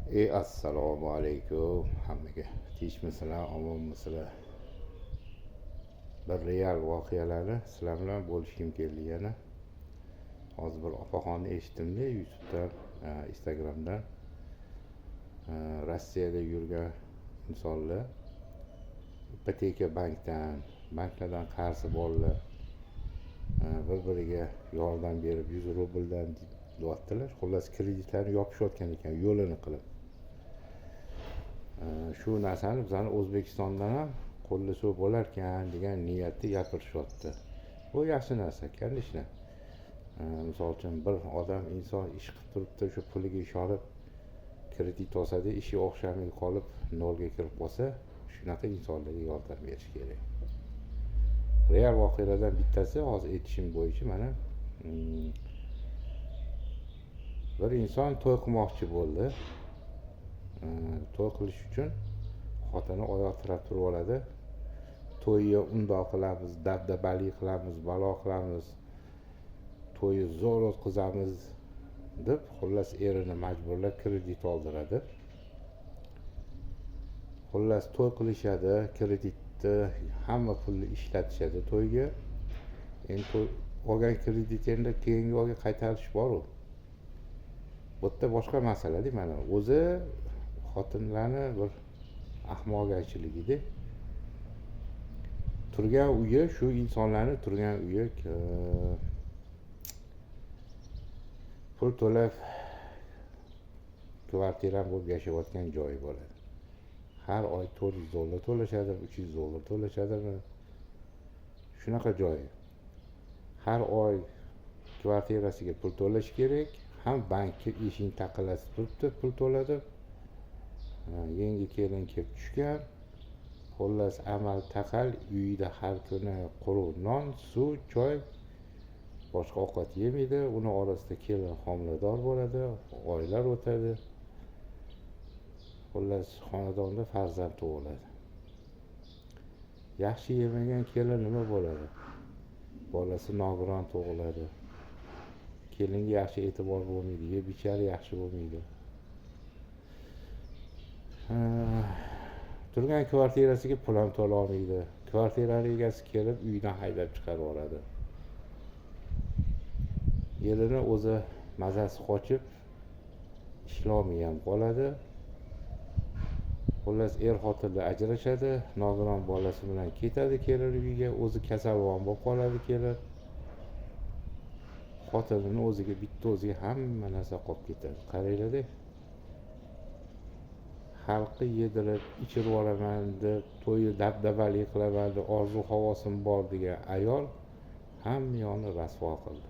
Assalomu alaykum hammaga. Tinchmisizlar, omonmisizlar? Bir real voqealarni sizlar bilan bo'lishgim keldi yana. Hozir bir opaxonni eshitdimda YouTube'dan, Instagramdan. Rossiyada yurgan insonlar ipoteka bankdan, banklardan qarzi borlar bir-biriga yordam berib 100 rubldan deyaptilar. Xullas, kreditlarni yopishayotgan ekan, yo'lini qilib. Shu narsani bizani O'zbekistondan ham qo'llasa bo'larkan degan niyatda gapirishyapti. Bu yaxshi narsa, конечно. Misol uchun, bir odam, inson ish qilib turibdi, shu puliga ishonib kredit olsada, ishi o'xshamay qolib nolga kirib qolsa, shunaqa insonlarga yordam berish kerak. Real voqealardan bittasi hozir aytishim bo'yicha mana bir inson to'y qilmoqchi bo'ldi. To'y qilish uchun xotini oyoq tirab turib oladi. To'yni undoq qilamiz, dabdabali qilamiz, balo qilamiz, to'yni zo'r o'tkazamiz deb, xullas, erini majburlab kredit oldiradi. Xullas, to'y qilishadi, kreditni hamma pulni ishlatishadi to'yga. Endi to'y olgan kredit endi keyingi oyga qaytarish bor-u. Bu yerda boshqa masalada, mana o'zi xotinlarni bir ahmoqgarchiligida. Turgan uyi, shu insonlarni turgan uyi pul to'lab kvartira bo'lib yashayotgan joyi bo'ladi. Har oy $400 to'lashadimi, $300 to'lashadimi? Shunaqa joyi. Har oy kvartirasiga pul to'lash kerak, ham bankka eshigini taqillatib turibdi, pul to'la deb. Yangi kelin kelib tushgan. Xullas, amal taqal uyida har kuni quruq non, suv, choy, boshqa ovqat yemaydi. Uni orasida kelin homilador bo'ladi, oylar o'tadi. Xullas, xonadonda farzand tug'iladi. Yaxshi yemagan kelin nima bo'ladi? Bolasi nogiron tug'iladi. Kelinga yaxshi e'tibor bo'lmaydi, yeb ichari yaxshi bo'lmaydi. Turgan kvartirasiga pul ham to'la olmaydi. Kvartirani egasi kelib uydan haydab chiqarib yuboradi. Erini o'zi mazasi qochib ishlolmay ham qoladi. Xullas, er xotinlar ajrashadi, nogiron bolasi bilan ketadi kelin uyiga, o'zi kasalvon bo'lib qoladi kelin. Xotinini o'ziga, bitta o'ziga hamma narsa qolib ketadi. Qaranglar-da. Xalqni yedirib, ichirib yuboraman deb, to'yni dabdabali qilaman deb orzu havosim bor degan ayol hamma yoqni rasvo qildi.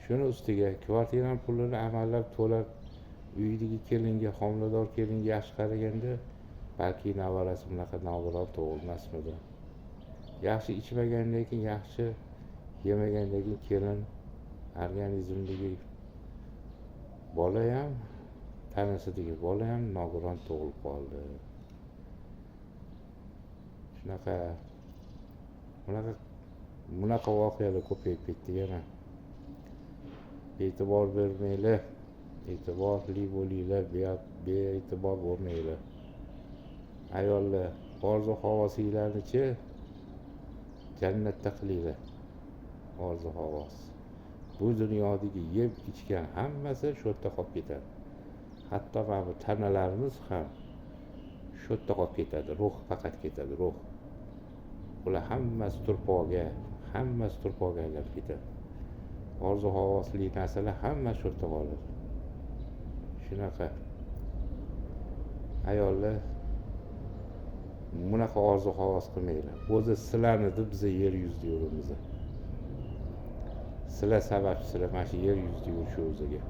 Shuni ustiga kvartirani pulini amallab to'lab, uyidagi kelinga, homilador kelinga yaxshi qaraganda, balki nevarasi bunaqa nogiron tug'ilmasmidi. Yaxshi ichmagandan keyin, yaxshi yemagandan keyin kelin organizmdagi bola ham, tanasidagi bola ham nogiron tug'ilib qoldi. Shunaqa bunaqa voqealar ko'payib ketdi yana. E'tibor bermanglar, e'tiborli bo'linglar, bee'tibor bo'lmanglar. Ayollar, orzu havosinglarnichi jannatda qilinglar. Orzu havos. Bu dunyodagi yeb ichgan hammasi shu yerda qolib ketadi. Hatto mana bu tanalarimiz ham shu yerda qolib ketadi, ruh faqat ketadi, ruh. Ular hammasi turpoqga, hammasi turpoqga aylanib ketadi. Orzu havosli narsalar hammasi shu yerda qoladi. Shunaqa ayollar bunaqa orzu havos qilmanglar. O'zi sizlarni deb biza yer yuzida yuribmiz. Sizlar sababchisizlar mana shu yer yuzida yurishimizga.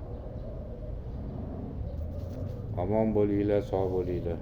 Omon bo'linglar, sog' bo'linglar.